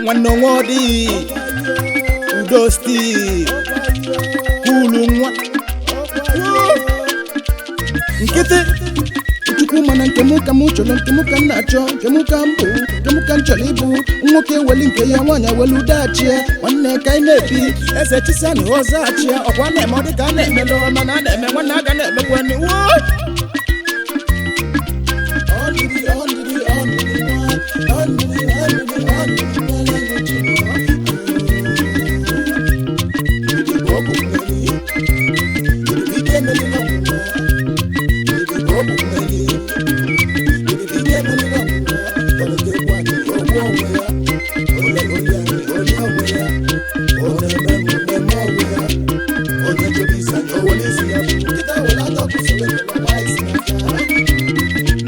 Nwanne onwe ọ dị udo Steve kwulu nwa nkịtị Chukwu, mana nke mụ ka mụ chọrọ, nke mụ ka m na-achọ, nke mụ ka m bụ, nke mụ ka m chọrọ ịbụ nwoke. Weli nke ya, nwaanyị welu dachie. Nwanne, ka anyị na-ebi eze chisa na ọzọ achịa. Ọkwa na-eme ọ dịka a na-emelụ, mana a na-eme nwanne aga na-emekwa wo.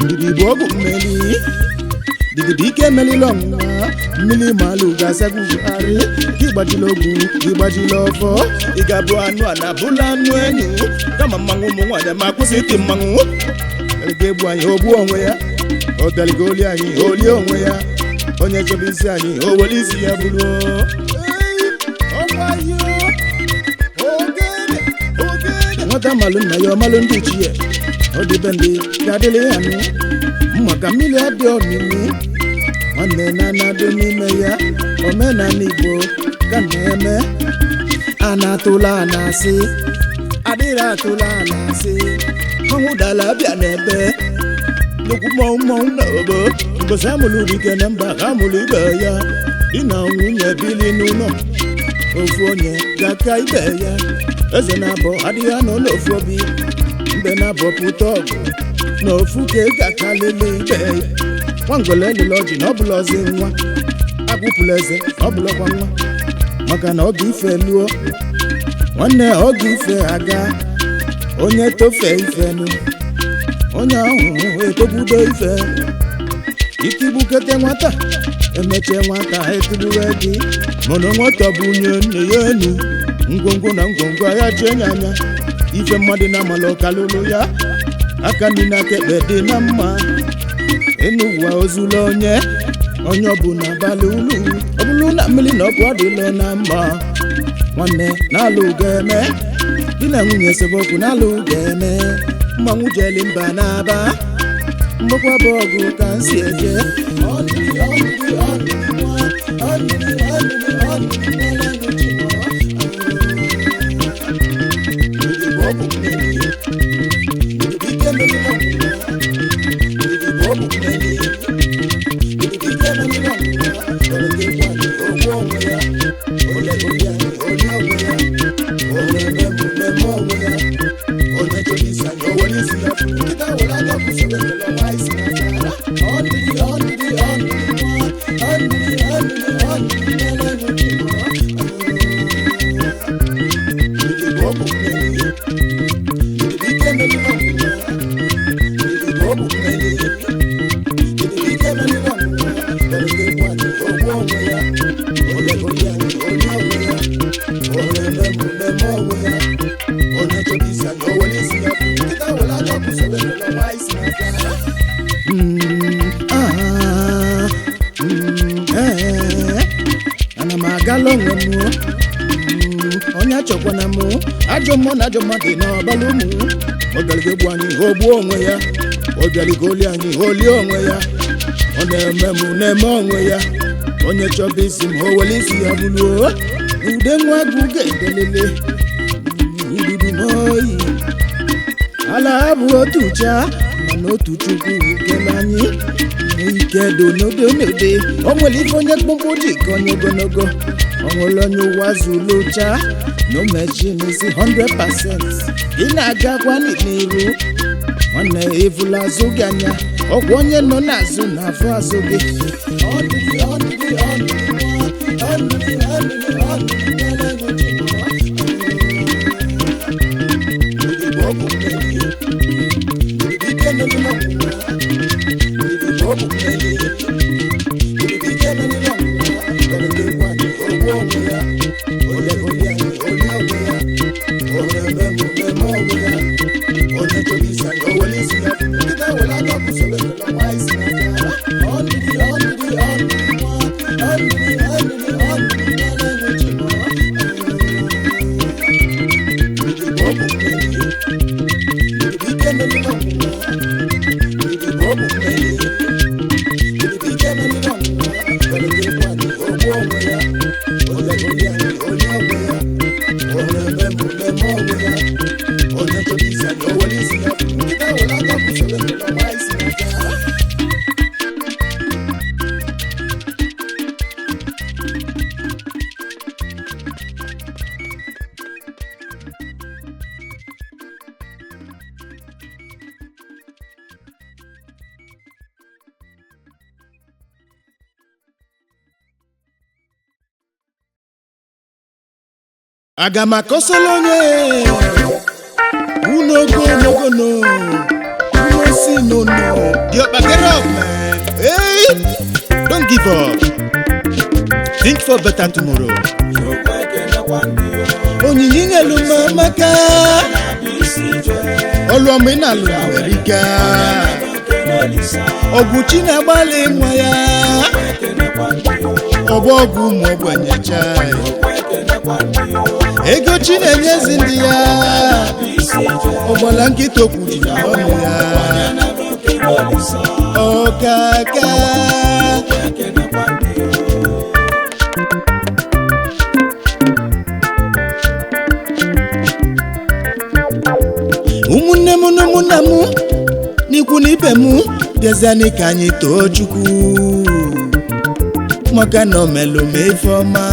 Ndidi bụ ọgwụ mmeli, dididi ike emelila ọnwụnwa. Mmiri malụ ga-asagbu arị gị. Gbajila ogwu gị, gbajila ọfọ. Ị ga-abụ anụ a na-abụla anụ enyi kama mmanwụ. Ụmụ nwaanyị ma kwụsị iti mmanwụ ga-egbu anyị, ogbu onwe ya. Ọ bịaligo oli anyị, olie onwe ya. Onye chọba isi anyị, o were isi ya bụrụ. Nwata malụ nna ya, ọmalụ ndị ichie. Ọ dịbe ndị ga-adịrị ya nụ maka mmiri adị omimi. Nwanne na-anadụ n'ime ya. Omenala Igbo ka na-eme. A na-atụla a na-asị adịrị atụla a na-asị mmanwụ dala abịa n'ebe nnukwu mmọnwụ, mmọnwụ na obo. Mbosi amụrụ dike na mba ha mụrụ ibe ya. Di na nwunye bili n'ụlọ, ofu onye ga-aka ibe ya. Eze na-abọ adịghị anọ n'ofu obi. Mbe na-abọ pụta ọgụ na ofu ka ị ga-akalili ibe ya. Nwangwele elele ọjị na ọbụla ọzi nwa agwụpụla eze na ọbụlọkwa nwa, maka na ọ ga ife luo. Nwanne, ọ ga ife aga. Onye tofe ifenu, onye ahụ etogbudo ife. Itigbukete nwata, emechie nwata etigbuwe gị. Mana nwata bụ onye nne ya enu ngwongwo na ngwongwo ya jee anya anya ife mmadụ na amala ọkalụlụ ya aka nri na aka ekpe dị na mma. Enu ụwa ozula onye, onye ọbụla abalị ulu. Ọ bụrụ na mmiri na ọkụ adịla na mma, nwanne, na-alụ ga-eme. Di na nwunye esemokwu, na-alụ ga-eme. Mmanwụ jeli mba na-aba mgbakwa bụ ọgụ ka m si eje. Ah, eh, ana m agala onwe m. Onye achọkwana m ajọ mmụọ na ajọ mmadụ n'ọbala ụmụ. Ọ bịaligo egbu anyị, o gbuo onwe ya. Ọ bịaligo oli anyị, olie onwe ya. Ọ na-eme m na-eme onwe ya. Onye chọba isi m, o were isi ya bụluo. Ude nwa agụ ga-edelele ududu n'oyi. Ala abụ otu cha, mana otu Chukwu kele anyị. Ike dị n'ụdị n'ụdị. O nwere ife onye mkpụmkpụ ji ka onye ogologo. O nwere onye ụwa zuru cha na omechi n'isi 100%. Ị na-agakwa n'iru, nwanne, ịvụla azụ gị anya. Ọgwụ onye nọ n'azụ na-afụ azụ gị. nọ n'ime ọnwụnwa. Ndidi bụ ọgwụ mmeri. Ndidi bụ ike nọ n'ime ọnwụnwa. Welite nwaanyị, ogbu onwe ya. Onye onye onye onwe ya. Onye eme mmemme onwe ya. Onye chọrọ isi anya, o were isi ya. Nkịta were aka kwụsịrị ndụ na isi n'aka. Aga m akọsala onye unogonogono uno si no no diọkpa, get up, man. Hey, don't give up, think for better tomorrow. Onyinye nyelu m amaka, ọlụ ọma ị na-alụ nwere ike ọgwụ chi na-agbalị nwa ya, ọgbọ ọgwụ ụmụ ogbenye chai ego chi na-enyezi ndị ya, ọgbala nkịta okwu ji na ọnụ ya ọkaka. Ụmụnne m na ụmụnna m, n'ikwu na ibe m, bịazianị ka anyị too Chukwu maka na o melụ m ife ọma.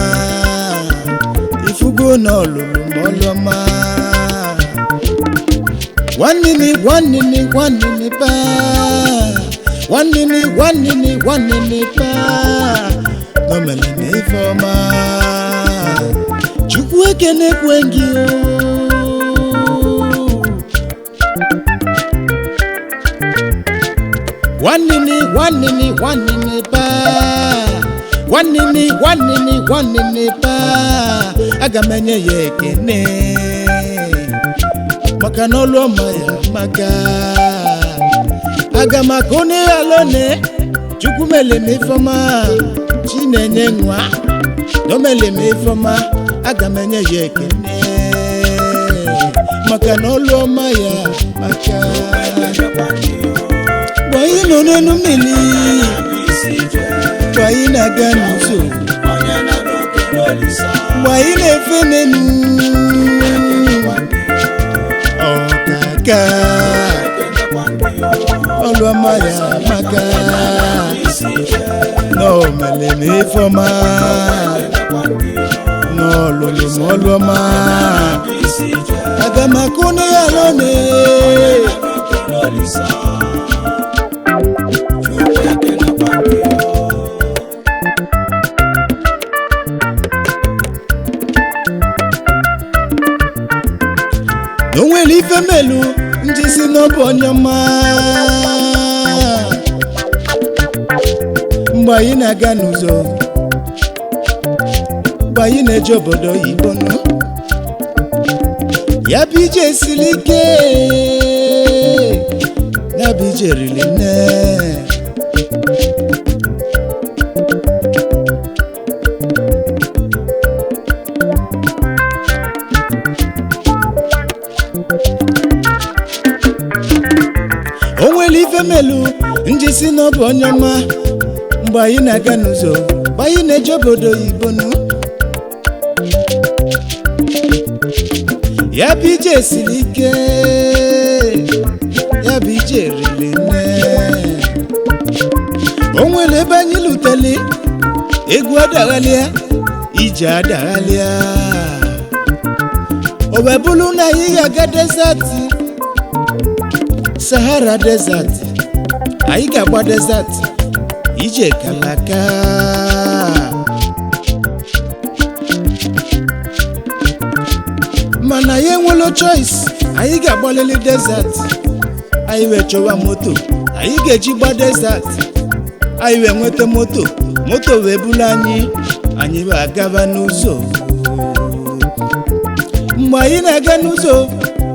Ifugo na ọlụlụ m ọlụọma. Nwanne nwanne nwanne pa, nwanne nwanne nwanne pa, na o melụ m ife ọma. Chukwu ekene kwe gị o. Nwanne nwanne nwanne pa, nwanne nwanne nwanne pa, aga m enye ya ekene maka na ọlụ ọma ya maka aga m aka onye ya lone. Chukwu mele m ifeọma, Chinenye nwa na o mele m ifeọma, aga m enye ya ekene maka na ọlụ ọma ya maka. Mgbe anyị nọ n'elu mmiri, mgbe anyị na-aga n'ụzọ, mgbe anyị na-efe n'elu, ọkaka ọlụ ọma ya maka na o mere m ifeọma, na ọlụlụ m ọlụ ọma, aga m akụ na ya lọne. Na o nwere ife melu ndị si n'ọbụ onye ọma. Mgbe anyị na-aga n'ụzọ, mgbe anyị na-eje obodo oyibo nọ ya bụ ije siri ike, ya bụ ije riri nne. O nwere ife melu nji si n'ọbụ onye ọma. Mgbe anyị na-aga n'ụzọ, mgbe anyị na-eje obodo oyibo nụ, ya bụ ije siri ike, ya bụ ije riri nne. O nwere ebe anyị luteli, egwu adaghalịa, ije adaghalịa, o wee bụrụ na anyị ga-aga desert, Sahara Desert. Anyị ga-agba desert ije kalaka. Mana anyị enwelo choice, anyị ga-agbalili desert. Anyị wee chọwa moto anyị ga-eji gba desert. Anyị wee nweta moto, moto wee bulu anyị, anyị wee agaba n'ụzọ. Mgbe anyị na-aga n'ụzọ,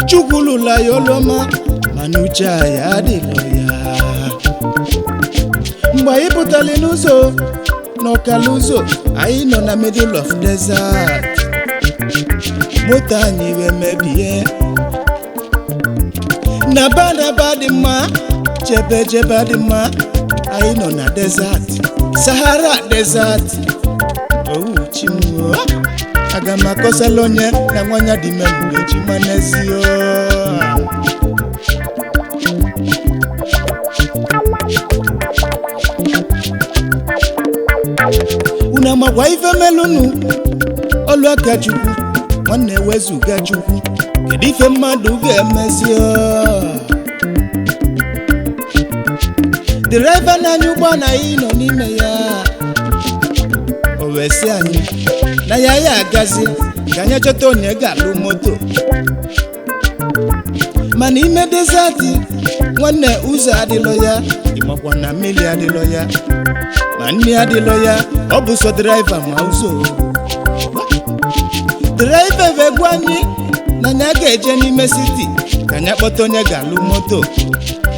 Chukwu lụla ya ọlụọma, mana uche anyị adịlọ ya. Mgbe anyị pụtara n'ụzọ, n'ọkala ụzọ, anyị nọ na middle of desert, moto anyị wee mebie. Naba naba dị mma, jebe jebe dị mma. Anyị nọ na desert, Sahara desert. Owu chimuo, aga m akọsala onye na nwanya dị ime mgbe ejima n'ezie. Unu amakwa ife melunu ọlụ aka Chukwu, nwanne wezuga Chukwu, kedu ife mmadụ ga-emezi? Dịraiva na-anya ụgbọ na anyị nọ n'ime ya, o wee sị anyị na ya ya agazi ka anyị chọta onye ga-alụ moto. Mana ime desert, nwanne, ụzọ adịlọ ya, ịmakwa na mmiri adịlọ ya, ma nri adịlọ ya. Ọ bụ sọ driver ma ụzọ. Driver wee gwa anyị na anyị ga-eje n'ime city ka anyị kpọta onye ga-alụ moto.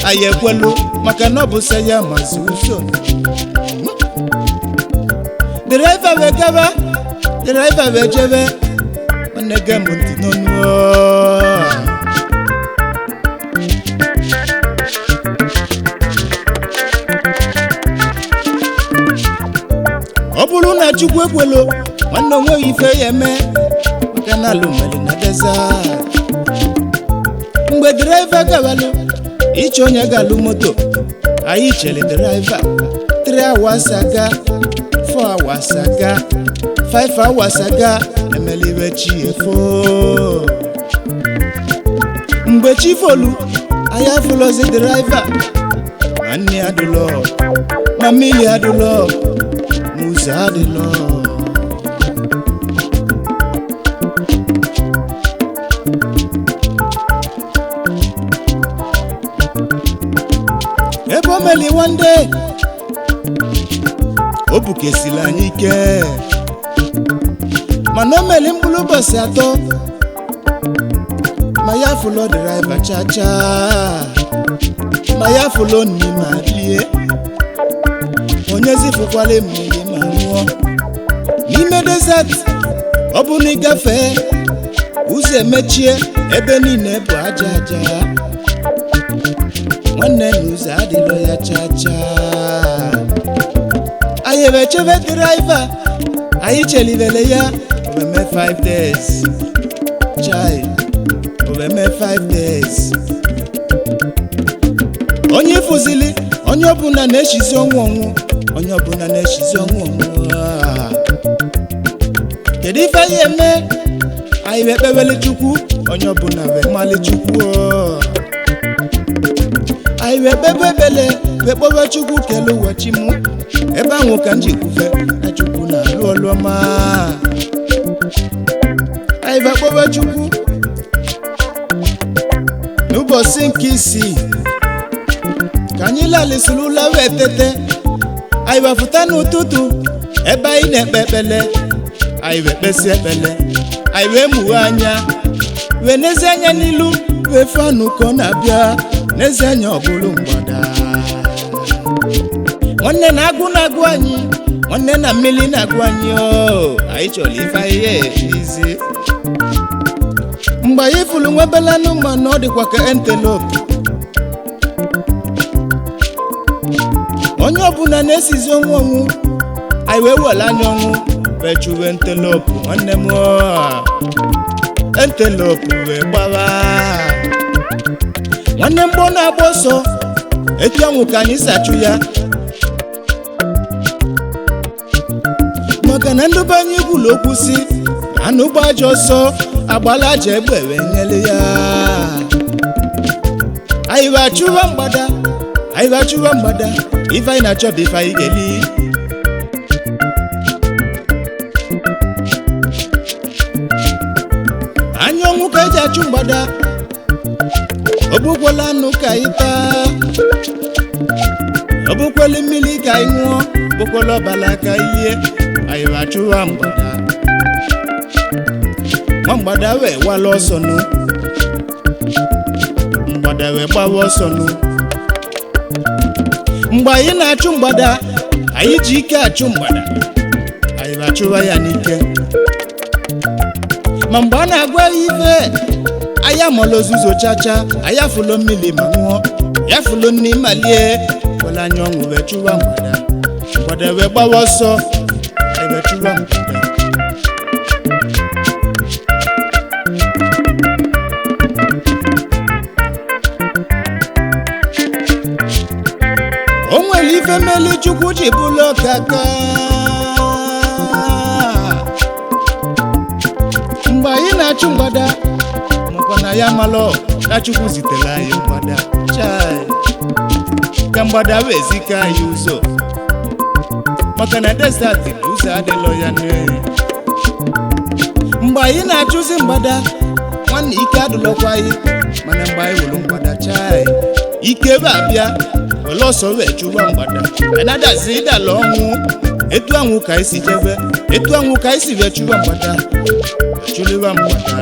Anyị ekwelu, maka na ọ bụ sọ ya mazi ụzọ. Driver wee gaba, driver wee jebe. Nwanne, gee m ntị n'ọnụ o. Ọ bụrụ na Chukwu ekwelo, nwanne, onweghị ife ya eme, maka na alụ mere na desert. Mgbe driver gabalụ ịchọ onye ga-alụ moto, anyị chere driver 3 hours aga, 4 hours aga, 5 hours aga, emeliwe chi efo. Mgbe chi folu, anyị afụlọzi driver, ma nne adụlọ, ma mmiri adụlọ, ma ụzọ adịlọ. Ebe o meli one day, o bukesiri anyị ike, mana o meli mkpụrụ ụbọchị 3, ma ya fụlọ driver chacha, ma ya fụlọ nni ma rie, onye zifụkwala mmiri ma ṅụọ. N'ime desert, ọ bụ na ịgafee ụzọ emechie, ebe niile bụ aja aja. Nwanne, na ụzọ adịlọ ya chacha. Anyị ewechebe driver, anyị chelivele ya oweme 5 days, chai, oweme 5 days. Onye fụzili, onye ọbụla na-echizi ọnwụ ọnwụ, onye ọbụla na-echizi ọnwụ ọnwụ. Ah. Kedu ife anyị eme? Anyị wee kpewele Chukwu, onye ọbụla wee mali Chukwu o. Anyị wee kpebe ekpele, wee kpọwe Chukwu kele ụwa chi mụ. Ebe ahụ ka m ji kwufe na Chukwu na-alụ ọlụ ọma. Anyị wee kpọwe Chukwu n'ụbọchị nke isii ka anyị lalịsịrị ụlọ wee tete. Anyị wee fụta n'ụtụtụ ebe anyị na-ekpe ekpele. Anyị wee kpesị ekpele, anyị wee mụghe anya, wee nezi anya n'ilu, wee fụ anụ ka ọ na-abịa. N'ezi anya, ọ bụrụ mgbada. Nwanne, na-agụ na-agụ anyị, nwanne, na mmiri na-agụ anyị o. Anyị chọrọ ife anyị erizi. Mgbe anyị fụrụ nwebela anụmanụ, ọ dịkwa ka antelope. Onye ọbụla na-esizi ọnwụ ọnwụ. Anyị wee were anya ọnwụ wee chụwe antelope. Nwanne m, antelope wee gbawa. Nwanne, mgbọ na-agba ọsọ etu anwụ ka anyị si achụ ya, maka na ndị be anyị gwuru okwu si anụ gba ajọ ọsọ, agbala aja egbe wee nyere ya. Anyị wee achụwa mgbada, anyị wee achụwa mgbada. Ife anyị na-achọ bụ ife anyị ga-eli. Anya ọnwụ ka eji achụ mgbada. Ọ bụkwala anụ ka anyị taa, ọ bụkwala mmiri ka anyị ṅụọ, bụkwala ọbala ka anyị lie. Anyị wee achụwa mgbada. Nwa mgbada wee wala ọsọ nụ, mgbada wee gbawa ọsọ nụ. Mgbe anyị na-achụ mgbada, anyị ji ike achụ mgbada, anyị wee achụwa ya n'ike. Ma mgbe a na-agwa ya ife, Aya mọlụ ozuzo chacha, aya fụlụ mmiri ma ṅụọ, ya fụlụ nni ma lie. Were anya ọnwụ wee chụwa mgbada, mgbada wee gbawa ọsọ, ebe chụwa mgbada. O nwere ife meli Chukwu ji bụlụ ọkaka. Mgbe anyị na-achụ mgbada, makwa na ya malụ na Chukwu zitere anyị mgbada. Chai, ka mgbada wee zika anyị ụzọ, maka na desert na ụzọ adịlọ ya nne. Mgbe anyị na-achụzi mgbada, nwanne, ike adụlọkwa anyị. Mana mgbe anyị wụrụ mgbada, chai, ike ebe abịa were ọsọ wee chụwa mgbada, anadazi ịdala ọnwụ. Etu anwụ ka anyị si jebe, etu anwụ ka anyị si wee chụwa mgbada, chụliwa mgbada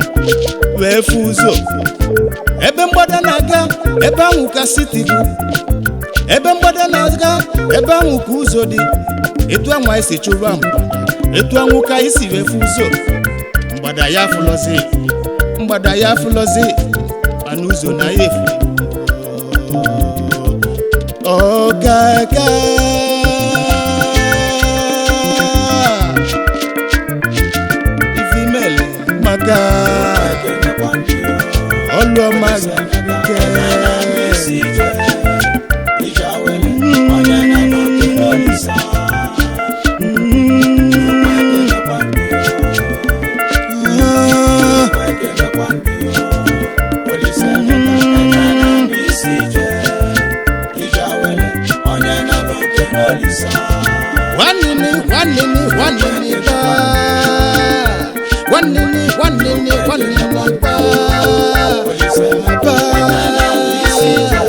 wee fụ ụzọ. Ebe mgbada na-aga, ebe ahụ ka city dị. Ebe mgbada na-aga, ebe ahụ ka ụzọ dị. Etu anwụ anyị si chụwa mgbada, etu anwụ ka anyị si wee fụ ụzọ. Mgbada ya fụlọzi, mgbada ya fụlọzi, mana ụzọ na ya efu. Ọkaka ifimele maka ọlụ ọma nke. Isi ije, ije awele, onye na-anọghị n'Olisa. Ekelekwa ndị o, ekelekwa ndị o, Olisa Emeka, na isi ije, ije awele, onye na-anọghị n'Olisa. Nwanne, nwanne, nwanne ba, nwanne, nwanne, nwanne ba. Olisa Emeka, Ba. isi ije,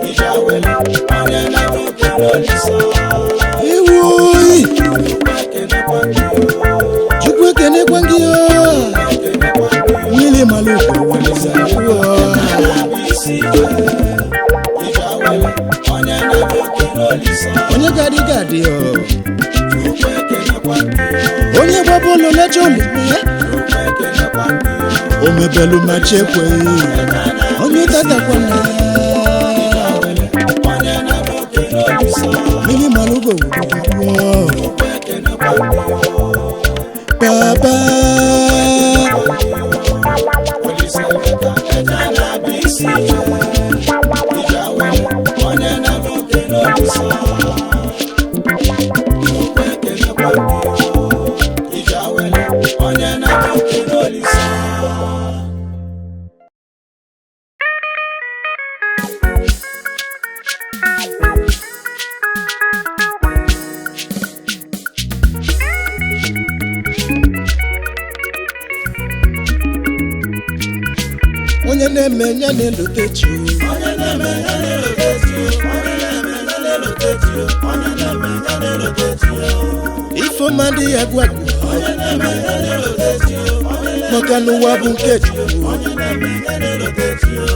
ije awele, onye na-anọghị n'Olisa. Ewu oyi. Ekelekwa ndị o, Chukwu ekenekwa gị o. ekelekwa ndị o. Mmiri mara ugo. Isi ije, ije awele, onye na-anọghị n'Olisa. Onye gadị gadị o. Chukwu ekelekwa ndị o, Onye gbaba ụlọ lecha olime. Chukwu ekelekwa ndị o. O mebelu ma chekwe onye tatakwana. Ije awele, onye na-anọghị n'Olisa. Mmiri mara ugo. Chukwu ekelekwa ndị o, Baba. Olisa Emeka, eje na-abịa isi ije, ije awele, onye na-anọghị n'Olisa. Chukwu ekelekwa ndị o, ije awele, onye na-anọghị n'Olisa. Onye na-eme ya na-elote chi. Onye na-eme ya na-elote chi o, onye na-eme ya na-elote chi o, onye na-eme ya na-elote chi o. Ifeọma dị ya gwagwu. Onye na-eme ya na-elote chi o, onye na-eme Maka n'ụwa bụ nke Chukwu. onye na-eme ya na-elote chi o.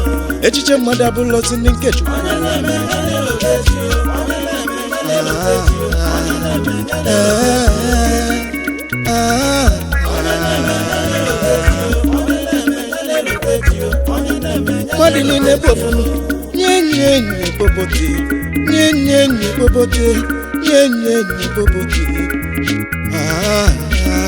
Echiche mmadụ abụlọzi ndị nke Chukwu. Onye na-eme ya na-elote chi o, onye na-eme ya na-elote chi o, onye na-eme ya na-elote Ah, chi o, onye na-eme ya mmadụ niile bụ ofu. Nye nye nye bobote, nye nye nye bobote, nye nye nye bobote. Ah, ah.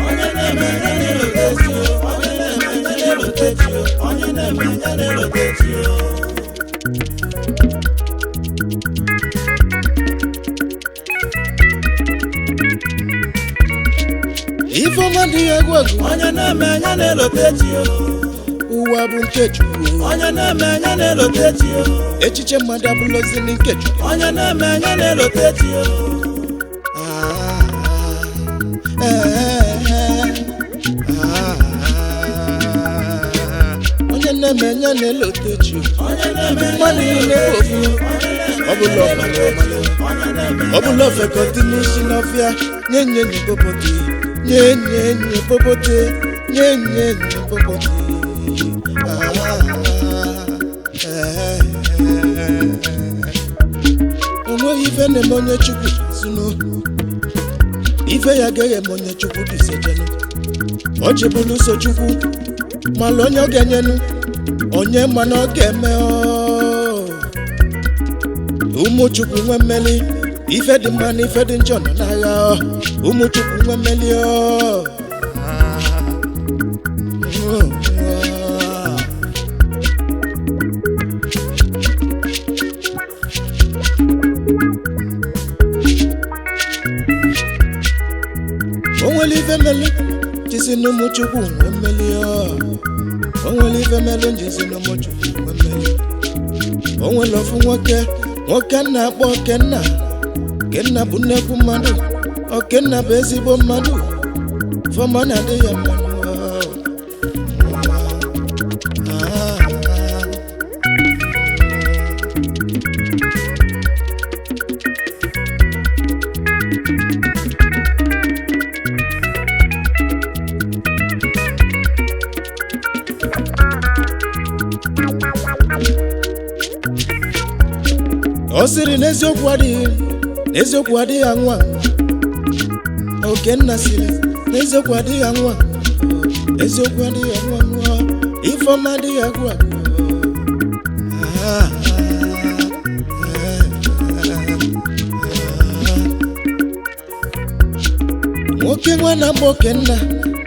Onye na-eme ya na-elote chi o, onye na-eme ya na-elote chi o, onye na-eme ya na-elote chi o. Ifeọma dị ya egwu egwu. Onye na-eme ya na-elote chi o, Ụwa bụ nke Chukwu. onye na-eme ya na-elote chi o. Echiche mmadụ abụlọzi ndị nke Chukwu. Onye na-eme ya na-elote chi o. Ah, eh, eh, ah, ah. Onye na-eme ya na-elote chi. Onye na-eme ya Mmadụ niile bụ ofu. Ọ bụla ọmalụ ọmalụ. onye na-eme Ọ bụla ofekọtị n'isi n'ọfịa. Nye nye nye popote, nye nye nye popote, nye nye nye popote. Ah, eh, eh. O nweghị ife na-eme onye Chukwu sunu. Ife ya agaghị eme onye Chukwu bisejenu. Ọ chịbụlụ so Chukwu. Malụ onye ọ ga-enyenu, onye mana ọ ga-eme ọ. Ụmụ Chukwu nwe mmeli, ife dị mma na ife dị njọ nọ n'agha ọ. Ụmụ Chukwu nwe mmeli ọ. O nwere ife melu jisi n'ụmụ Chukwu nwe mmeli ọ. O nwere ife melu jisi n'ụmụ Chukwu nwe mmeli. O nwere ofu nwoke, nwoke na-akpọ Okenna. Okenna bụ nnekwu mmadụ, Okenna bụ ezigbo mmadụ. Fọma na-adị ya mma. Ọ sịrị n'eziokwu adịghị, n'eziokwu adịghị anwụ anwụ. Okenna sịrị n'eziokwu adịghị anwụ anwụ, eziokwu adịghị anwụ anwụ, ifeọma adịghị agwụ agwụ. Ah, ah, ah. Nwoke nwa na-agba Okenna,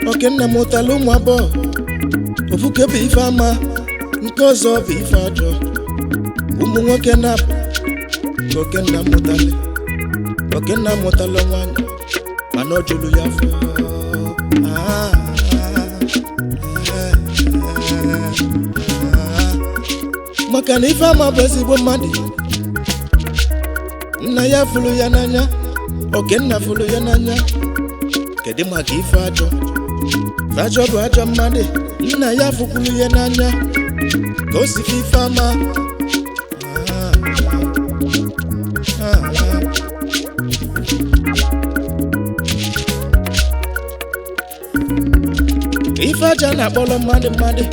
Okenna mụtara ụmụ abụọ. Ofuke bụ ife ama, nke ọzọ bụ ife ajọ. Ụmụ nwoke na-abụ ka Okenna mụtara. Okenna mụtara nwanyị, mana ọ jụrụ ya afọ. Ah, ah, ah. Maka na ife ama bụ ezigbo mmadụ. Nna ya fụrụ ya n'anya, Okenna fụrụ ya n'anya. Kedu maka ife ajọ? Ife ajọ bụ ajọ mmadụ. Nna ya fụkwuru ya n'anya ka o si fụ ife ama. Ah, ah, ah. Ife aja na-akpọrọ mmadụ mmadụ,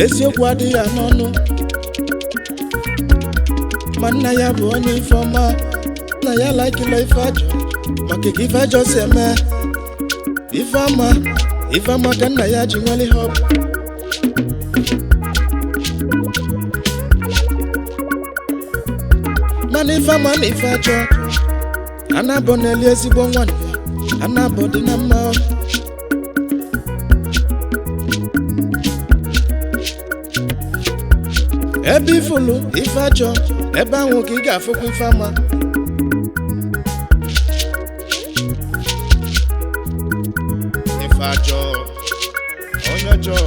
eziokwu adịghị ya n'ọnụ. Ma nna ya bụ onye ife ọma, nna ya laikila ife ajọ maka ka ife ajọ si eme. Ife ama, ife ama ka nna ya ji nwere ihe ọ bụ. Mana ife ama na ife ajọ anabọ na-eli ezigbo nwanne, anabọ dị na mma. Ebe ifulu ife ajọ, ebe ahụ ka ị ga-afụkwa ife ama. Ife ajọ, onye ọjọọ.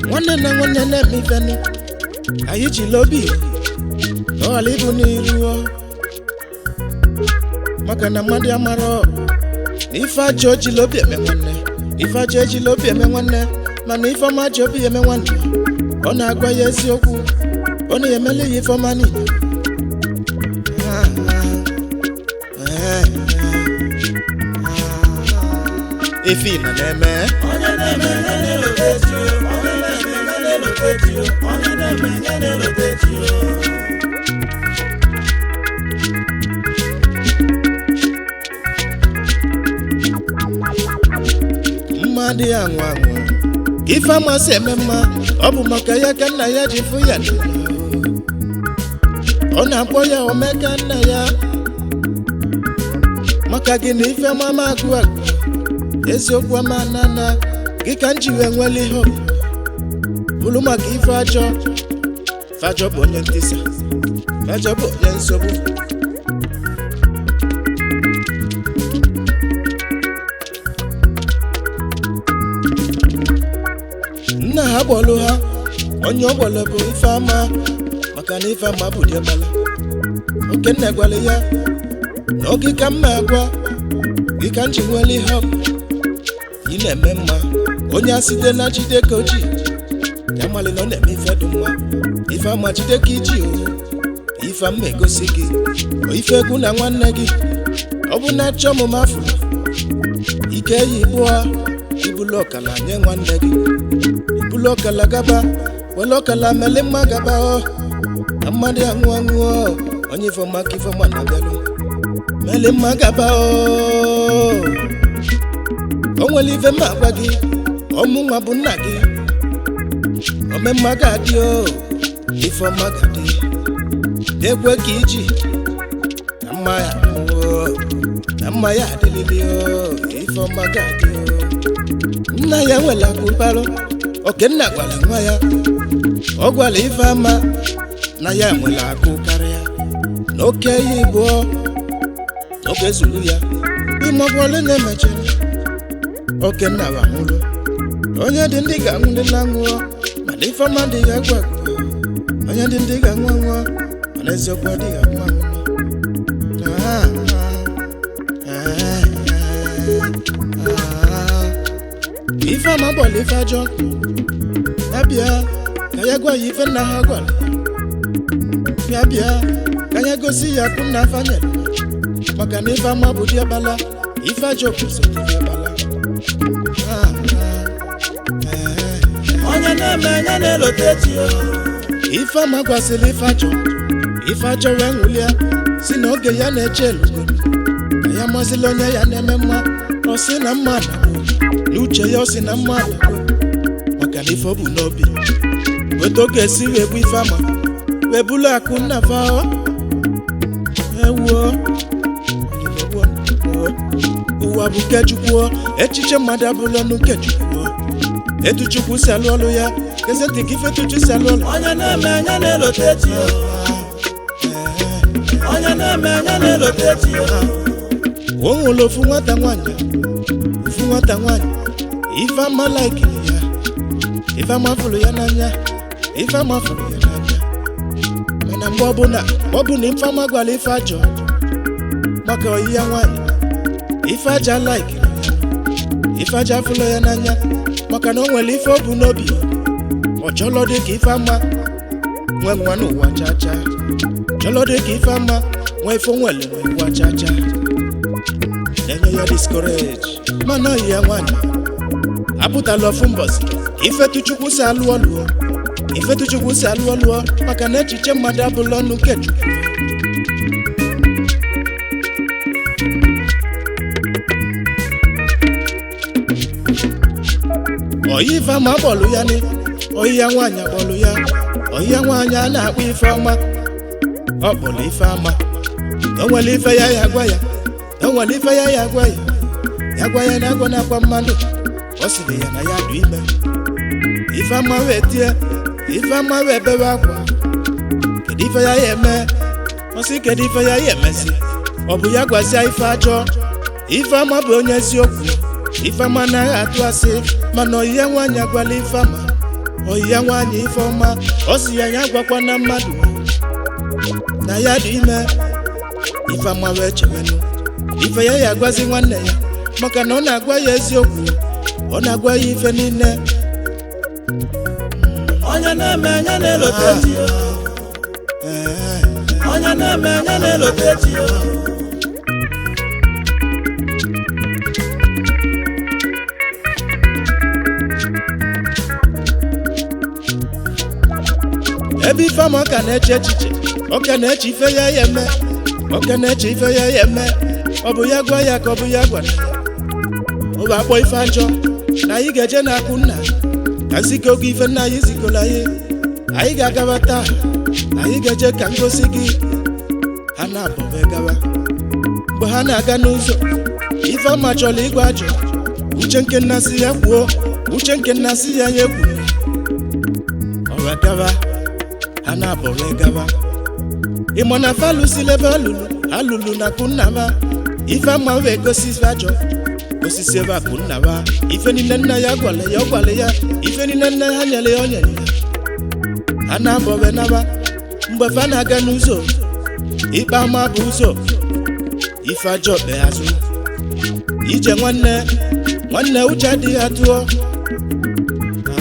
Nwanne na nwanne na-eme ifenu, anyị jiri obi ka ọ ghara ịbụ n'iru ọ. Maka na mmadụ amarọ na ife ajọ ejila obi eme nwanne, ife ajọ ejila obi eme nwanne, mana ife ọma ji obi eme nwanne. Ọ na-agwa ya eziokwu, ọ na-emeli ya ife ọma niile. Ah, ah, eh, ah. Ife ị na na-eme. Onye na-eme ya na-elote chi o, onye na-eme ya na-elote chi o, onye na-eme ya na-elote chi o. Mma adịghị anwụ anwụ. Ka ife amasị eme mma, ọ bụ maka ya ka nna ya ji fụ ya n'anya. Ọ na-akpọ ya omeka nna ya. Maka gị na ife mama agụ agụ, eziokwu ama nana gị ka m ji wee nwere ihe ọ bụ. Bụrụ maka ife ajọ. Ife ajọ bụ onye ntisa, ife ajọ bụ onye nsogbu. Nna ha gbọlụ ha, onye ọ gbọlụ bụ ife ama, maka na ife ama bụ diọkpala. Okenna gwara ya na oge ka mma agwa gị ka m ji nwere ihe ọ bụ. Ị na-eme mma, onye a site na jide ka o ji ya malị na ọ na-eme ife dị mma. Ife ama jide ka iji o, ife ama egosi gị o, ife egwu na nwanne gị ọ bụ na achọ ọmụma afụrụ ike ya ibụọ ibulu ọkala nye nwanne gị, ibulu ọkala gaba, were ọkala mele mma gaba ọ na mmadụ anwụ anwụ ọ. Onye ifeọma ka ifeọma na-abịalụ. Mele mma gaba o. O nwere ife mma agwa gị, ọmụ nwa bụ nna gị. Omemma ga-adị o, ifeọma ga-adị. Ekwe ka iji na mma ya o, na mma ya adịlịlị o, ifeọma ga-adị o. Nna ya nwere akụbalụ, Okenna gwara nwa ya, ọ gwara Ifeama na ya nwere akụ karịa na oke ya ịbụọ oge zuru ya. Ịmọgwọlụ na-emechere Okenna wanwụrụ. Onye dị ndị ga-anwụ ndị na-anwụọ, mana Ifeọma adịghị agwụ agwụ. Onye dị ndị ga-anwụ anwụọ, mana eziokwu adịghị anwụ anwụ. Ah, ah, ah, ah. Ifeọma gbọrọ ife ajọ ya bịa ka ya gwa ya ife nna ha gwara ya, bịa ka ya gosi ya akụ nna afa nyere, maka na Ifeọma bụ diọkpala, ife ajọ bụ sote diọkpala. Ah, ah, eh. Onye na-eme ya na-elote echi o. Ifeọma gwasịrị ife ajọ, ife ajọ wee nwụlịa, si na oge ya na-eche elugo ka ya masịla onye ya na-eme mma. Ọ sị na mma adagbo n'uche ya, ọ sị na mma adagbo maka na ife ọ bụ n'obi weta oge esi wee bụ Ifeọma wee bulu akụ nna fa ewuo. Ụwa bụ nke Chukwu, echiche mmadụ abụla ọnụ nke Chukwu. Etu Chukwu si alụ ọlụ ya, eze ntị ka ife Chukwu si alụ ọlụ. Onye na-eme ya na-elote echi o. Onye na-eme ya na-elote echi o. O nwere ofu nwata nwanyị, ofu nwata nwanyị Ifeọma laikiri ya. Ifeọma fụrụ ya n'anya, Ifeọma fụrụ ya n'anya. Mana mgbe ọbụla ọ bụ na Ifeọma gwara ife ajọ maka oyi ya nwanyị, ife aja laikiri ya, ife aja fụrụ ya n'anya, maka na o nwere ife o bu n'obi. Ọ chọlọ dị ka Ifeọma nwe nwa n'ụwa chacha, chọlọ dị ka Ifeọma nwe ife o nwere n'ụwa chacha, na-enye ya discourage. Mana oyi ya nwanyị apụtala ofu mbọsị ifetuchukwu si alụ ọlụọ, ifetuchukwu si alụ ọlụọ, maka na echiche mmadụ abụla ọnụ nke Chukwu. Oyi Ifeọma bọọlụ ya ni oyi ya nwaanyị bọọlụ ya, oyi ya nwaanyị a na-akpọ Ifeọma, ọ kpọrọ Ifeọma. O nwere ife ya ya gwa ya, o nwere ife ya ya gwa ya, ya gwa ya na agwa na-akwa mmadụ. Ọ sịrị ya na ya dị ime. Ifeọma wee tie, Ifeọma wee bewe akwa. Kedu ife ya ya eme? Ọ sị kedu ife ya ya emezi? Ọ bụ ya gwazia ife ajọ. Ifeọma bụ onye eziokwu, Ifeọma anaghị atụ asị. Mana oyi ya nwaanyị agwala Ifeọma, oyi ya nwaanyị Ifeọma, ọ sị ya ya gwakwa na mmadụ na ya dị ime. Ifeọma wee chewenu ife ya ya agwazi nwanne ya, maka na ọ na-agwa ya eziokwu, ọ na-agwa ya ife niile. Onye na-eme ya na-elote echi o. Onye na-eme ya na-elote echi o. Ebe Ifeọma ka na-eche echiche, ọ ka na-eche ife ya ya eme, ọ ka na-eche ife ya ya eme. Ọ bụ ya gwa ya ka ọ bụ ya gwara ya. Ọ bụ akpọ ife ajọ na anyị ga-eje na-akụ nna ka nzike oge ife nna anyị zikọrọ anyị. Anyị ga-agaba taa, anyị ga-eje ka ngosi gị. Ha na-abọbe gawa. Mgbe ha na-aga n'ụzọ, Ifeọma chọrọ ịgwa ajọ uche nke nna si ya kwuo, uche nke nna si ya ya ekwu. Ọ wee gawa, ha na-abọwe gawa. Ịma na fa lụsịrị ebe alụlụ alụlụ na akụ nna ba. Ifeọma wee gosi ife ajọ osisi ebe akụ nna ba, ife niile nna ya gwara ya, ọ gwara ya ife niile nna ha nyere ya, o nyere ya. Ha na-abọwe naba. Mgbe fa na-aga n'ụzọ, ikpe ama bụ ụzọ ife ajọ kpe azụ ije. Nwanne nwanne, uche adịghị atụọ.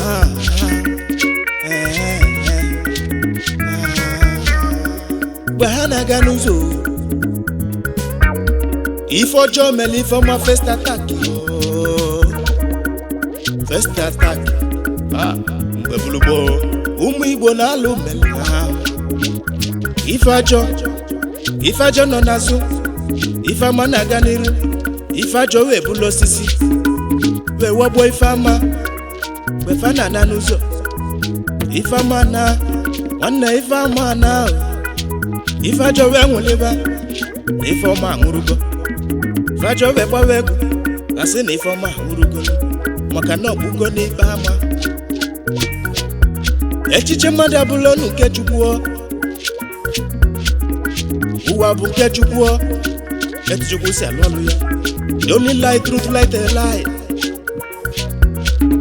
Ah, ah, eh, eh, ah. Mgbe ha na-aga n'ụzọ, ife ọjọọ mere Ifeọma first attack ooo. First attack. Ah, mgbe gburugburu ụmụ Igbo na-alụ mere ha ife ajọ. Ife ajọ nọ n'azụ, ife ama na-aga n'iru. Ife ajọ wee bulu osisi wee wagbuo ife ama mgbe fa na-ana n'ụzọ. Ife ama na nwanne, ife ama na ife ajọ wee nwụlịba na ife ọma anwụrụgo. Ife ajọ wee gbawa egwu asị na ife ọma anwụrụgo maka na ọgbugo n'ikpe ama. Echiche mmadụ abụla ọnụ nke Chukwu o. Ụwa bụ nke Chukwu o. Etu Chukwu si alụ ọlụ ya. The only lie, truth, light a lie.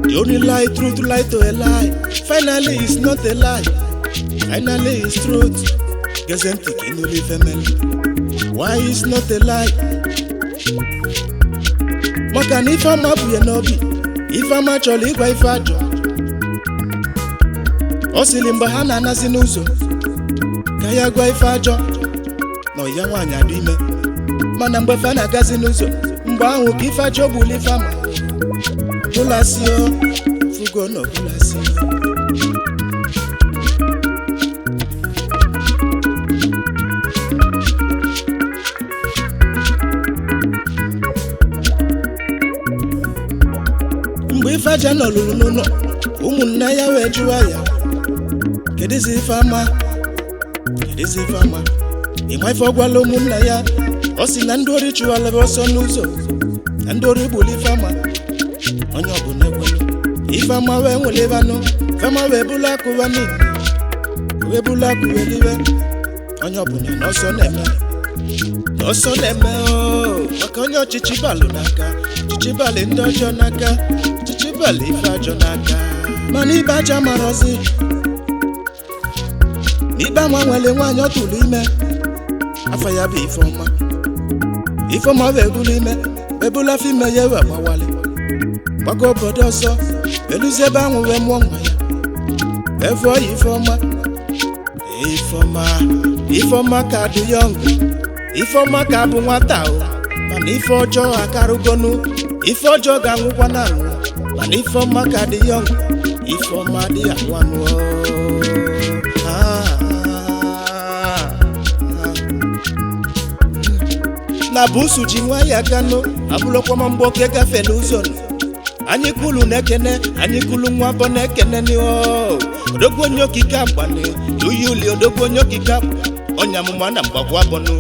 The only lie, truth, light to a lie. Finally it's not a lie. Finally it's truth. Geze ntị ka ị nụrụ ife mere. Why is not a lie? Maka na ife ọma bụ ya n'obi. Ife ọma chọrọ ịgwa ife ajọ. Ọ sịrị mgbe ha na-anazi n'ụzọ ka ya gwa ife ajọ na ọya nwaanyị adị ime. Mana mgbe fa na-agazi n'ụzọ, mgbe ahụ ka ife ajọ gburu ife ama. Bụlasị o, fugo na ọbụlasị o. Mgbe ife aja nọ lụrụ n'ụlọ, ụmụnne ya wee jụwa ya, kedụzi ife ama? Kedụzi ife ama? Ịma ife ọ gwala ụmụnna ya? Ọ sị na ndị ori chụwalaba ọsọ n'ụzọ, na ndị ori gburu ife ama. Onye ọbụla ekwelu. Ife ama wee nwụlịbanụ, ife ama wee bulu akụwa niile, wee bulu akụwa eliwe. Onye ọbụla n'ọsọ na-eme, n'ọsọ na-eme ooo, maka onye ọchịchị balụ n'aka, ọchịchị balị ndị ọjọọ n'aka, ọchịchị balị ife ajọ n'aka. Mana ibe aja marọzi n'ikpe ama nwere nwaanyị ọ tụrụ ime, afọ ya bụ Ifeọma. Ifeọma wee bulu ime, wee bulu afọ ime ya wee gbawalị, gbago obodo ọzọ, eluzie ebe ahụ wee mụọ nwa ya, wee fụọ ya Ifeọma. Ifeọma, Ifeọma ka dị yọng, Ifeọma ka bụ nwata o, mana ife ọjọọ akarụgonu, ife ọjọọ ga-anwụkwa na anwụ, mana Ifeọma ka dị yọng, Ifeọma dị anwụ anwụ o. Ah, ah, ah. Na busu ji nwa ya ganụ abụrụkwa mgbe oke gafere ụzọ nụ. Anyị kulu na-ekene, anyị kulu nwa abọ na-ekene ni o. Odogwu onye okike agbani uyuli, odogwu onye okike onye amụma na mgbagwo abọnụ.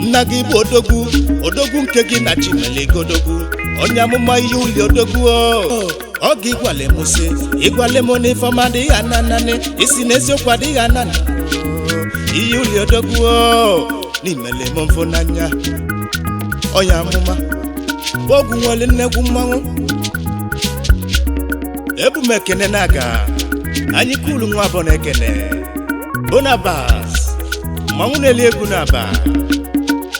Nna gị bụ odogwu, odogwu nke gị na chimele odogwu, onye amụma ihe uli odogwu o. Ọ gị gwale m sị, ịgwale m na ifeọma adịghị anananị, isi na eziokwu adịghị ananị. Ihe uli odogwu o, n'imele m mfụ n'anya. Onye amụma ọgwụ nwere nnekwu mmanwụ. Ebu m ekene na-aga anyị kulu nwa abọ na-ekene Bonabas, mmanwụ na-eli egwu na-aba.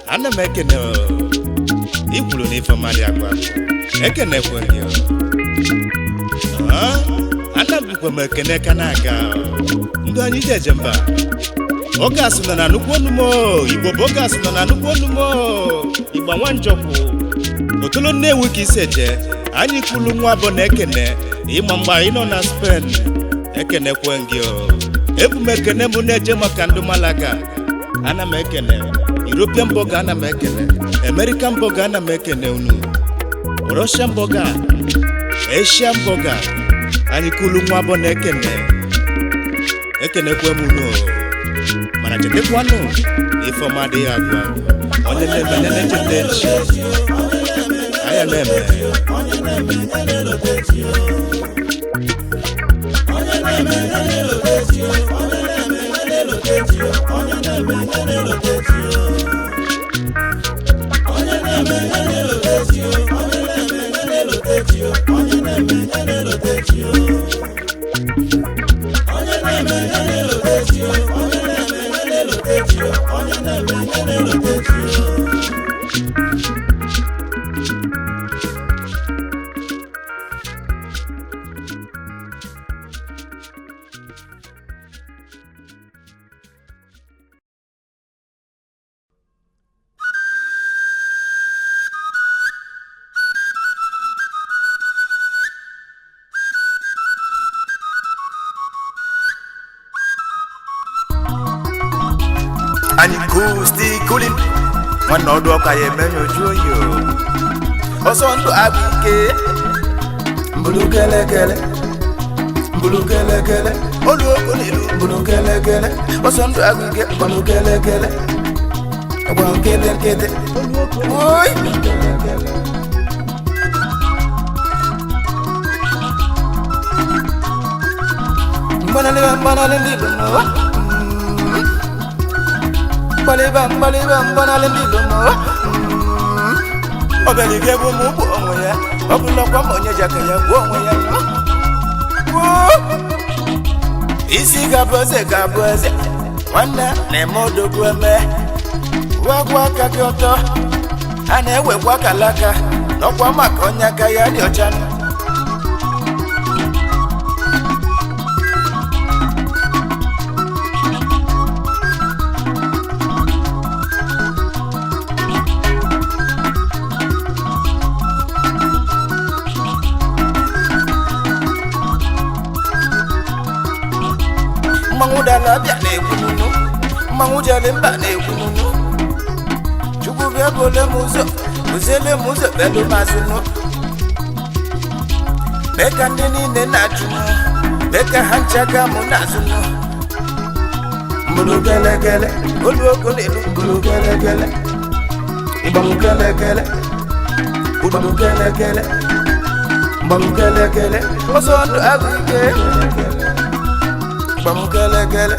Ana m ekene o, ikwuru na ifeọma dị agwa ekenekwe gị o. Ah, ana bụkwa m ekene ka na-aga o. Ndị anyị ji eje mba oge asụ nọ na nnukwu onumo Igbo bụ oge asụ nọ na nnukwu onumo Igbo nwa njọkwụ otolo Nnewi ka isi eje. Anyị kwulu nwa abọ na-ekene ịma mgbe anyị nọ na Spen ekenekwe gị o. Ebu m ekene m na-eje maka ndụ Malaga, ana m ekene European burger, ana m ekene American burger, ana m ekene unu Russian burger, Asian burger. Anyị kwulu nwa abọ na-ekene ekenekwe m unu o. Mana chetakwanụ na ifeọma adịghị agwụ agwụ. Onye na-eme ya na-echeta echi anya na-eme. Onye na-eme ya na-elote chi o. Onye na-eme ya na-elote chi o. Onye na-eme ya na-elote chi o. Onye na-eme ya na-elote chi o. Onye na-eme ya na-elote chi o. Onye na-eme ya na-elote chi o. Onye na-eme ya na-elote chi o. Onye na-eme ya na-elote chi o. Onye na-eme ya na-elote chi o. Onye na-eme ya na-elote chi o. Cool, still cooling. Nwanne ọdụ ọka ya emenye oju oyi o. Ọsọ ndụ agụ ike. Mbulu kelekele, mbulu kelekele, Olu oko n'elu. Mbulu kelekele, Ọsọ ndụ agụ ike. Mbulu kelekele, agba nkete nkete. Oyi. Mgbanaliba mgbanali ndị Igbo mụ. Mgbaliba mgbaliba mgbanali ndị Igbo mụ. Ọ bịara ike bụ m ugbu onwe ya. Ọ bụlakwa ma onye ji aka ya gbuo onwe ya. Woo! Isi ga-abụ eze ga-abụ eze. Nwanne na-eme odogwu eme. Wagwa aka gị ọtọ. A na-ewekwa akalaka n'ọkwa maka onye aka ya dị ọcha. Mmanwụ dara abịa na-ekwu nunu, mmanwụ jere mba na-ekwu nunu. Chukwu bịa bụle m ụzọ, kụziele m ụzọ kpelu m azụ nụ. Mee ka ndị niile na-achụ m, mee ka ha ncha gaa mụ n'azụ nụ. Mbulu kelekele, Olu oko n'elu. Mbulu kelekele, ịgbanwụ kelekele, ụgbọnwụ kelekele, mgbanwụ kelekele, Ọsọ ndụ agụ ike. Gbam kelekele.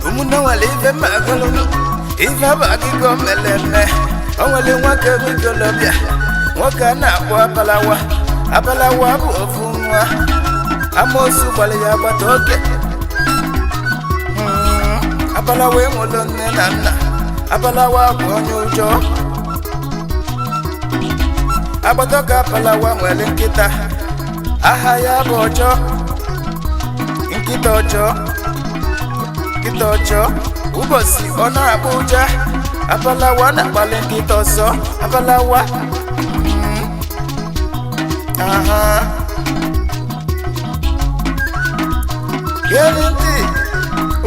Ụmụnne nwere ife mma agụlụnụ, ife bụ akụkọ meleme. O nwere nwoke bụ ikolobịa, nwoke a na-akpọ Abalawa. Abalawa bụ ofu nwa amoosu gbara ya agbata oge. Abalawa enwelo nne na nna. Abalawa bụ onye ụjọ. Agbata oge Abalawa nwere nkịta, aha ya bụ Ọjọ. Nkịta ọjọọ, nkịta ọjọọ. Ụbọchị ọ na-akpụ ụja, Abalawa na-akpali nkịta ọsọ. Abalawa. Aha. Gee ntị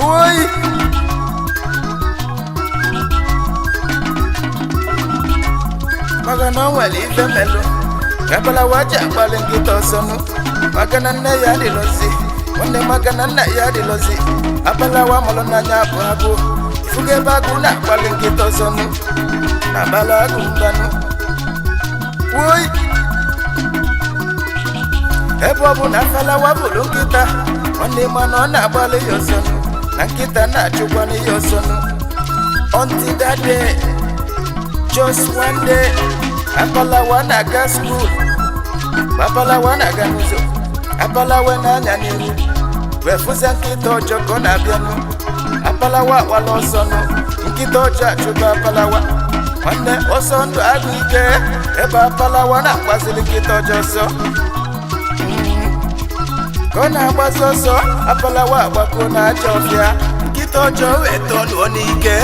oyi. Maka na o nwere ife melụ Abalawa ji akpali nkịta ọsọ nụ, maka na nne ya adịlọzi, nwanne, maka na nna ya adịlọzi. Abalawa mụrụ n'anya bụ agụ. Ifugo ebe agụ na-akpali nkịta ọsọ nụ, na-abala agụ mbanụ. Woi, ebe ọ bụ na Afalawa bụrụ nkịta, nwanne, mana ọ na-agbalị ya ọsọ nụ, na nkịta na-achụkwana ya ọsọ nụ. Until that day, just one day, Abalawa na-aga school. Abalawa na-aga n'ụzọ. Abalawa na-anya n'iru wee fụzie nkịta ọjọọ ka ọ na-abịanụ. Abalawa agbala ọsọ nụ, nkịta ọjọọ achụba Abalawa. Nwanne, ọsọ ndụ agụ ike. Ebe Abalawa na-agbaziri nkịta ọjọọ ọsọ, ka ọ na-agbazi ọsọ, Abalawa agbakọ na ajọ ọfịa. Nkịta ọjọọ wee tọnuo n'ike.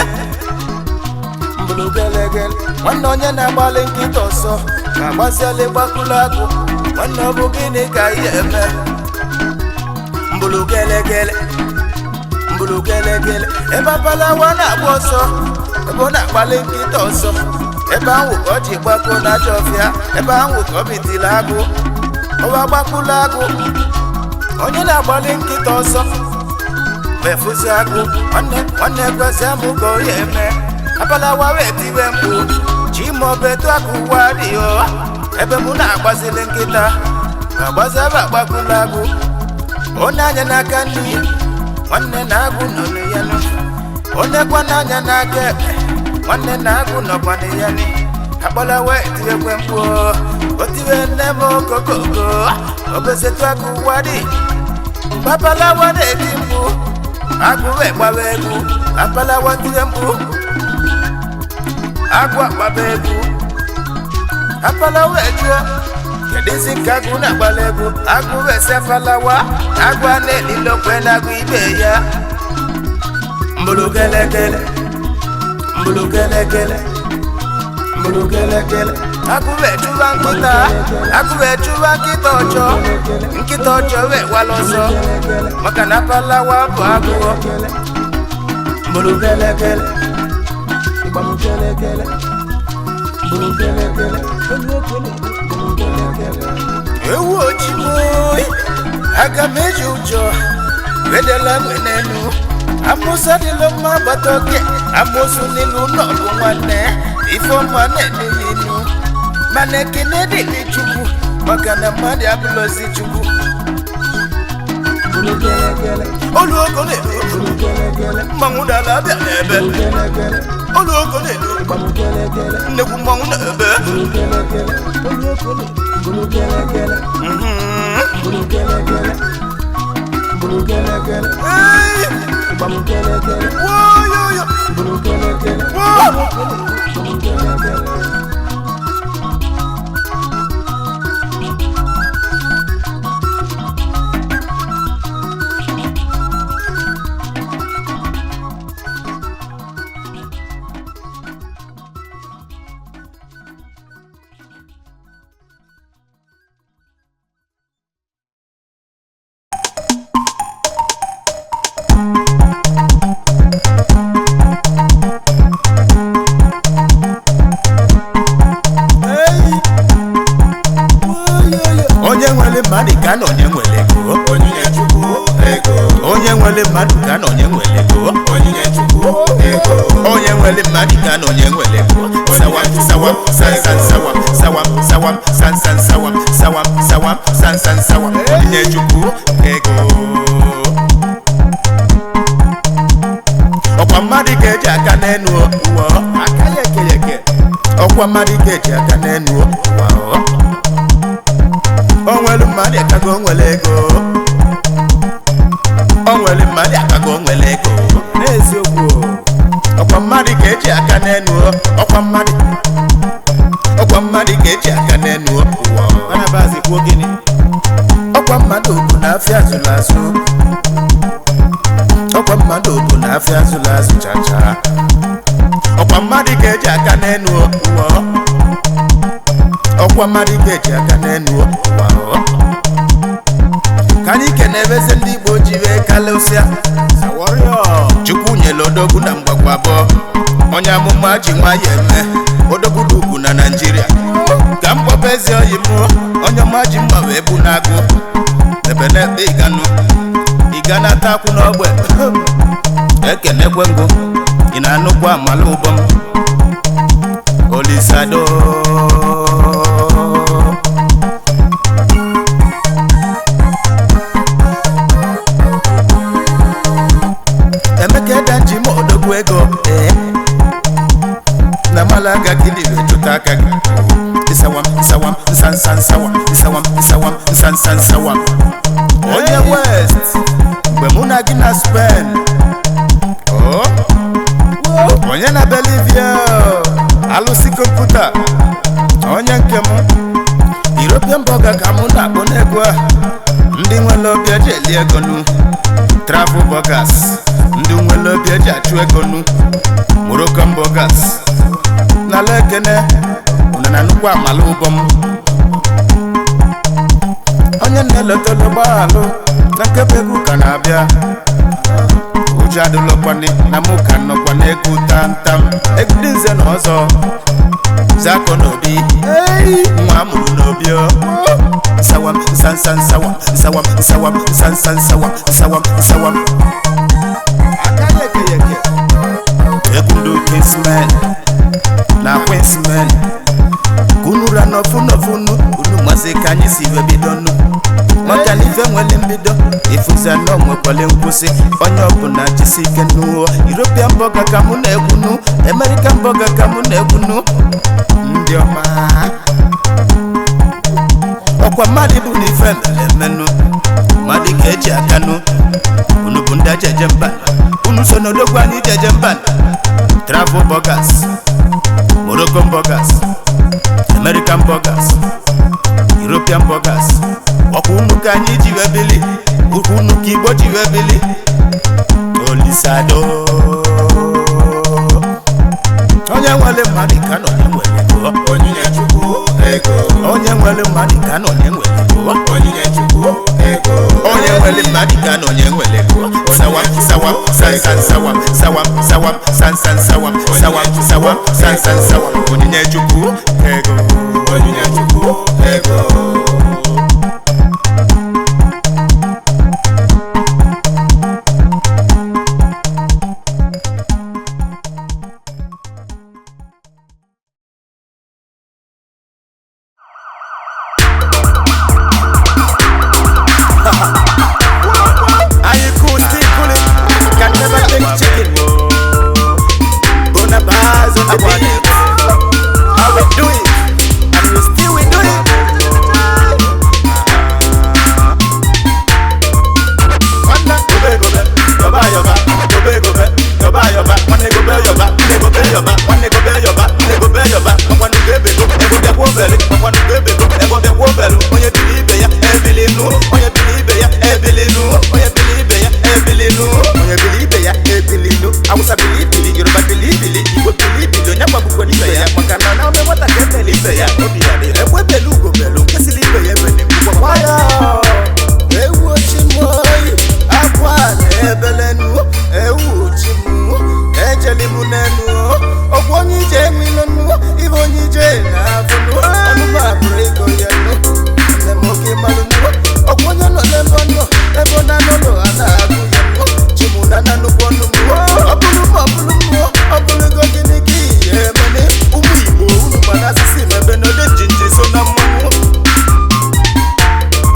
Mbulu gelegele. Nwanne, onye na-agbalị nkịta ọsọ na-agbaziala gbakwulu agụ. Nwanne, ọ bụ gịnị ka ihe eme? Mbulu gelegele, mbulu gelegele. Ebe Abalawa na-agba ọsọ, ebe ọ na-agbalị nkịta ọsọ, ebe ahụ ka ọ ji gbakọ na ajọ ọfịa, ebe ahụ ka ọ bitiri agụ. Ọwa gbakwulu agụ. Onye na-agbalị nkịta ọsọ mefuzi agụ. Nwanne, nwanne, kwesị amụ ka ọ ya eme. Abalawa wee tiwe mkpu, chimobetu agụ wa dị o. Ebe mụ na-agbazili nkịta na-agbazi, ebe agbakwulu agụ. Onye anya n'aka nri, nwanne, na-agụ nọ ya nụ. Onye kwa n'anya n'aka ekpe, nwanne, na-agụ nọkwana ya nị. Akpọlawa etiwekwe mkpu o, otiwe nne m okokoko, obezetu agụ wa dị. Abalawa na-eti mkpu, agụ wee gbawa egwu. Abalawa tiwe mkpu, agụ agbaba egwu. Abalawa ejue, kedụzi nke agụ na-agbala egwu? Agụ wee sị Afalawa, agụ a na-elilokwe na-agụ ibe ya. Mbulu kelekele, mbulu kelekele, mbulu kelekele. Agụ wee chụba nkịta, agụ wee chụba nkịta ọchọ, nkịta ọchọ wee wala ọsọ, maka na palawa bụ agụọ. Mbulukelekele, ịgbamkelekele, mbulukelekele, mbulukelekele. Ewu ojimo, aga m eji ụjọ wedela nwenenu. Amụsa dịlụ mma gbata oke, amụsụ n'ilu n'ọgụ nwanne, ifeọma na-enye inu. Mana ekene dịrị Chukwu, maka na mmadụ abụlọzi Chukwu. Mbulukelekele, Olu ogo na-elu, mbulukelekele, mmanwụ dara abịa n'ebe. mbulukelekele, Olu ogo na-elu, ịgbamkelekele, nnekwu mmanwụ na-ebe. mbulukelekele, mbulukelekele, mbulukelekele, mbulukelekele, Ei, ịgbamkelekele, woyoyo, mbulukelekele, wo. mbulukelekele. Onye nwere mmadụ ka na onye nwere ego. Onyinye Chukwu ego. Onye nwere mmadụ ka na onye nwere ego. Onyinye Chukwu ego. Onye nwere mmadụ ka na onye nwere ego. Sawa sawa san san sawa sawa sawa san san sawa sawa sawa san san sawa. Onyinye Chukwu ego. Ọkwa mmadụ ka eji aka n'enu ụwa. Aka yeke yeke. Ọkwa mmadụ ka eji aka n'enu ụwa. O nwere mmadụ akago o nwere ego. O nwere mmadụ akago o nwere ego. N'eziokwu ọkwa mmadụ ka eji aka n'enu ọkwa mmadụ ọkwa mmadụ ka eji aka n'enu ụwa. Barnabas kwuo gịnị? Ọkwa mmadụ bụ na afịa azụrụ azụ. Ọkwa mmadụ bụ na afịa azụrụ azụ chacha. Ọkwa mmadụ ka eji aka n'enu ụwa. Ọkwa mmadụ ka eji aka n'enu ụwa. Ka anyị kenebeze ndị Igbo ji wee kalụsịa. Warrior. Chukwu nyere odogwu na mgbakwa abụọ, onye amụma ji nwayọ eme odogwu dị ugwu na Naịjirịa. Ka m kpọba ezi oyi m, onye ọma ji mma wee bụ n'agụ ebe na-ekpe ịganụ ịga na-ata akwụ n'ogbe. Ekenekwe ngụ ị na-anụkwa amala ụbọ m Olisado. Emeka edanji m odogwu ego ee na malaga gịnị wee chụta aka gị. Ịsawam nsawam nsansa nsawa nsawam nsawam nsansa nsawam. Onye west mgbe mụ na gị na Spain, oh, onye na Bolivia alụsị kọmputa, onye nke m European burger ka mụ na-akpọ n'egwu a. Ndị nwere obi eji eli ego nu travel burgers, ndị nwere obi eji achụ ego nu Moroccan burgers n'ala ekene unu na nnukwu amala ụbọ m. Onye na-elotolo gbaalụ na nkebe egwu ka na-abịa. Ụjọ adịlọkwane na mụ ka nọkwa n'egwu tamtam. Egwu dị nze na ọzọ zakọ n'obi nwa amụrụ n'obi o. Nsawam nsansa nsawam nsawam nsawam nsansa nsawam nsawam nsawam. Aka yeke yeke. Egwu ndị kinsmen na kwinsmen kunu ra n'ofu n'ofunu unu mazi ka anyị si wee bido nụ, maka na ife nwere mbido ifuzi anọ nwekwale nkwụsị. Onye ọbụla jisi ike nuo European burger ka mụ na-egwunu, American burger ka mụ na-egwunu. Ndị ọma ọkwa mmadụ bụ na ife mere emenụ mmadụ ka eji aka nụ. Unu bụ ndị ejeje mba, unu so n'odogwu anyị jeje mba. Travel burgers, Moroccan burgers, American burgers, European burgers, ọkwa unu ka anyị ji wee bili, ọkwa unu ka Igbo ji wee bili. Olisado onye nwere mmadụ ka na onye nwere ego. Onyinye Chukwu sawam, sawam, san san sawam, sawam, sawam, san san sawam, sawam, sawam, san san sawam. Onyinye Chukwu ego, Onyinye Chukwu ego. Are you cool, still pulling? Can never take chicken. Bona bars on the beat. How we do it, and we still we do it. Nwanne gobe gobe, yoba yoba, gobe gobe, yoba yoba, nwanne gobe yoba, nne gobe yoba, nwanne gobe yoba, nne gobe yoba, ọkwanụ ga-ebego, ego bịakwa obelu, ọkwanụ ga-ebego, ego bịakwa obelu, onye bili ibe ya ebilinu, onye bili ibe ya ebilinu, onye bili ibe ya ebilinu, onye bili ibe ya ebilinu, Awụsa bili bili, Yoruba bili bili, Igbo bili bili, onye gbagbukwe n'ibe ya, maka na na ome nwata ka emeli ibe ya, obi ya dịrị egbe belu ugo belu, nke sili ibe ya ebeli, ngwakwa ya. Ewu chimoyi, akwa na-ebelenu, ewu chimu, ejelimu n'enu, ọgwụ onye ije enwilonu, ibe onye ije na-afụnụ, ọnụma pụrụ ịgọ ya nụ, nne m oke malụnụ, ọgwụ onye nọ n'ebe ọ nọ, ebe ọ na-anọ nọ, a na-agụ ya nụ, chimu na na nnukwu ọnụ mụ, ọ bụrụ ma ọ bụrụ mmụọ, ọ bụrụgo gịnị ka ihe emene, ụmụ Igbo unu gbara asịsị mebe n'ode njinji so na mmanwụ.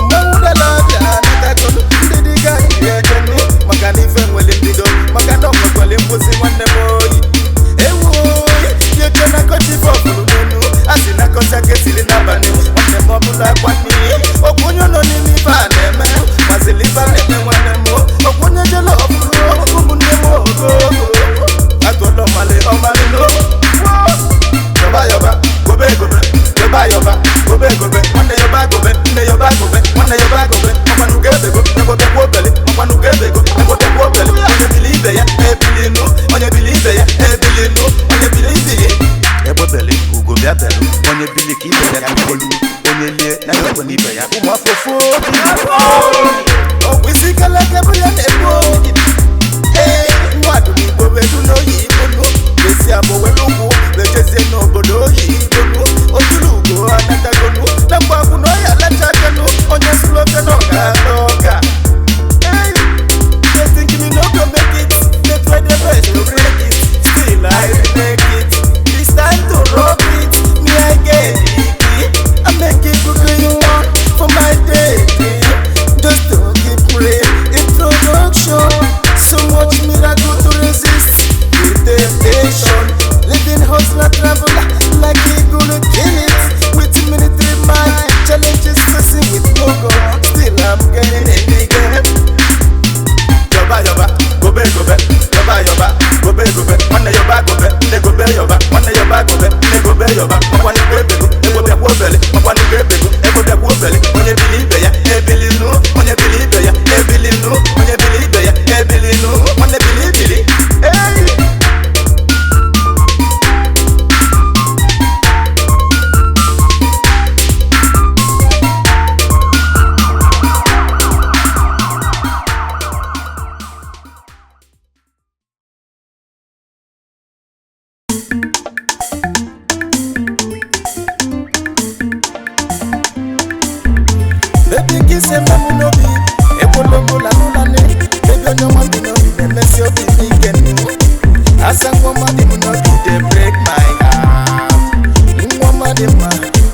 Mmanwụ dala ọbịa anatagolu ndị dịga anyị ejenu maka na ife nwere mbido maka na ọ nwekwara nkwụsị nwanne m oyi ewu oyi yeche na kọchi ife ọfụrụ n'enu a sị na kọcha ka esiri n'abalị nwanne m ọbụla akwa n'iyi okwu onye nọ n'ime ife a na-eme mazili ife a na-eme nwanne m okwu onye jele ọfụrụ ụmụnne m ogo atụọla ọmalị ọmalị n'o yoba yoba gobe gobe yoba yoba gobe gobe nwanne yoba gobe nne yoba gobe nwanne yoba gobe ọkwanụ ga-ebego ego bịakwa obele ọkwanụ ga-ebego ego bịakwa obele onye bili ibe ya ebilinu onye bili ibe ya ebilinu onye bili ibe ya egbe bele ugo bịa belu onye bili ka ibe ya olu onye lie na ya ekwe n'ibe ya ụmụ afọ foo ọgwụ isi keleke bụ ya na-ebu oyi. Ee, nwa Igbo wedu n'oyi igbonu esi abụ welu ugwu wejezie n'obodo oyi igbonu ojulu ugo anatagonu na mgbagwu na ọya alachagonu onye sụrụ ofe na ọga ala ọga. Hey, they think me no go make it, they try their best to break it, still I make it. It's time to rock it, me I get it. I make it good you want for my day, just to keep real introduction. So much miracle to resist the temptation. Living hustler traveler like eagle to kill it with military mind. Challenges facing with no goal, still I'm getting in the game. Yoba yoba, gobe gobe, yoba yoba, gobe gobe, nwanne yoba gobe, nne gobe yoba, nwanne yoba gobe, nne gobe yoba, ọkwanụ ga-ebego, ego bịakwa obele, ọkwanụ ga-ebego, ego bịakwa obele, onye bili ibe ya ebilinu, onye bili ibe ya ebilinu, onye bili ibe ya ebilinu, nwanne bili bili, hey! Baby kiss eme m n'obi ekwolongo lalụlani Baby onye ọma dị n'obi na-emesi obi m ike nnu Asa nwa ọma dị m n'obi dey break my heart Nwa ọma dị mma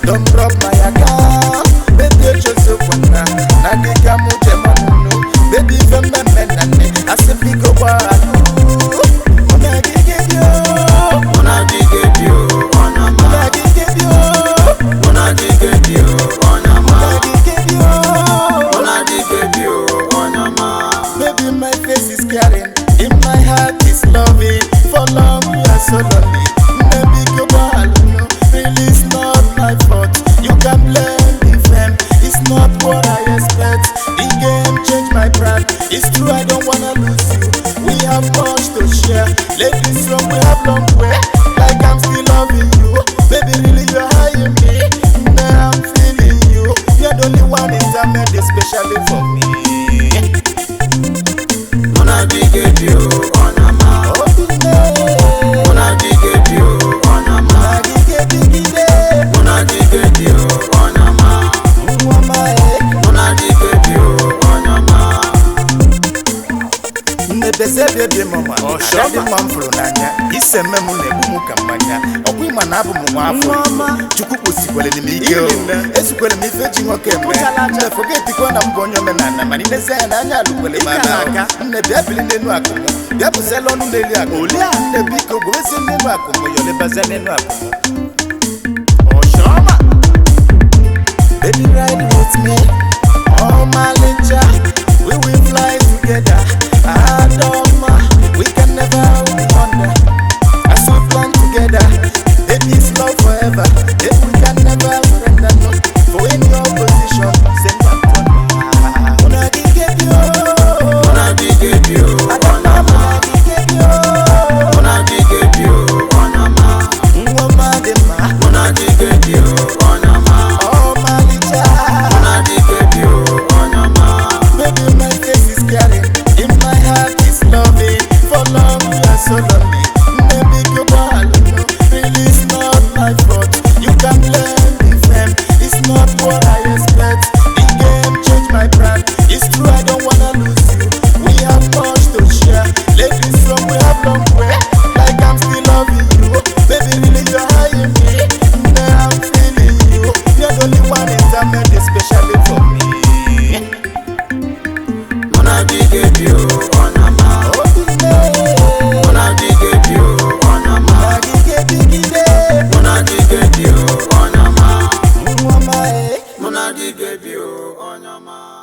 don drop my account Baby echezokwana na gị ka mụ je manụ Baby ife mmemme na nne asị m biko gbaghalụ Mụ na gị ga-ebi o, Mụ na gị ga-ebi o, onye ọma. mụ na gị ga-ebi o, Mụ na gị ga-ebi o, onye mụ ọma. na gị ga-ebi o. Mụ na gị ga-ebi o, onye ọma. Baby, my face is caring, in my heart is loving. For long we are so lonely. Maybe go no, really it's not my fault. You can blame the fame, it's not what I expect. The game changed my brand. It's true, I don't wanna lose you. We have much to share. Ladies from we have long way. Like I'm still loving you, baby. Really, you're high me. Now I'm feeling you. You're the only one in time, especially for me. Mụ na gị Nne bezie bie mama adị mma m fụrụ n'anya ise mme m na-egbu m ka mmanya ọkwa ịma na abụ m nwa afọ Igbo. Chukwu kwụsikwere m ike o ezukwere m ife ji nwoke eme nne fogetikwa na mbụ onye omenala mana ilezi anya n'anya alụkwere m ala nne bịa bili n'elu akụ m bịa bụziela ọnụ n'elu akụ nne biko gwerezie n'elu akụ m yọlebazie n'elu akụ m. Ọshọma. Baby, ride with me, oh my linja. We will fly together. Adoma, we can never wonder. As we plan together, baby, it's love forever. If we can never surrender, no, for any opposition, say that one. Una di yo, Muna dike bi o, Adoma, una di yo, muna dike bi o, onyama. Nwoma dị mma, Muna dike bi o, onyama. oh my linja. Muna dike bi o, onyama. Baby, my face is scaring. In my heart is loving. For long you are so lonely. Maybe go alone. Really, it's not my fault. You can blame the fame. It's not what I expect. The game changed my brand. It's true, I don't wanna lose you. We have much to share. Lately, from we have long way. Like I'm still loving you. Baby, really, you're eyeing me. Now I'm feeling you. You're the only one in time, especially for me. Muna dike bi o, onyama. Muna dike bi o, onyama. Muna dike bi o, onyama. Muna dike bi o, onyama.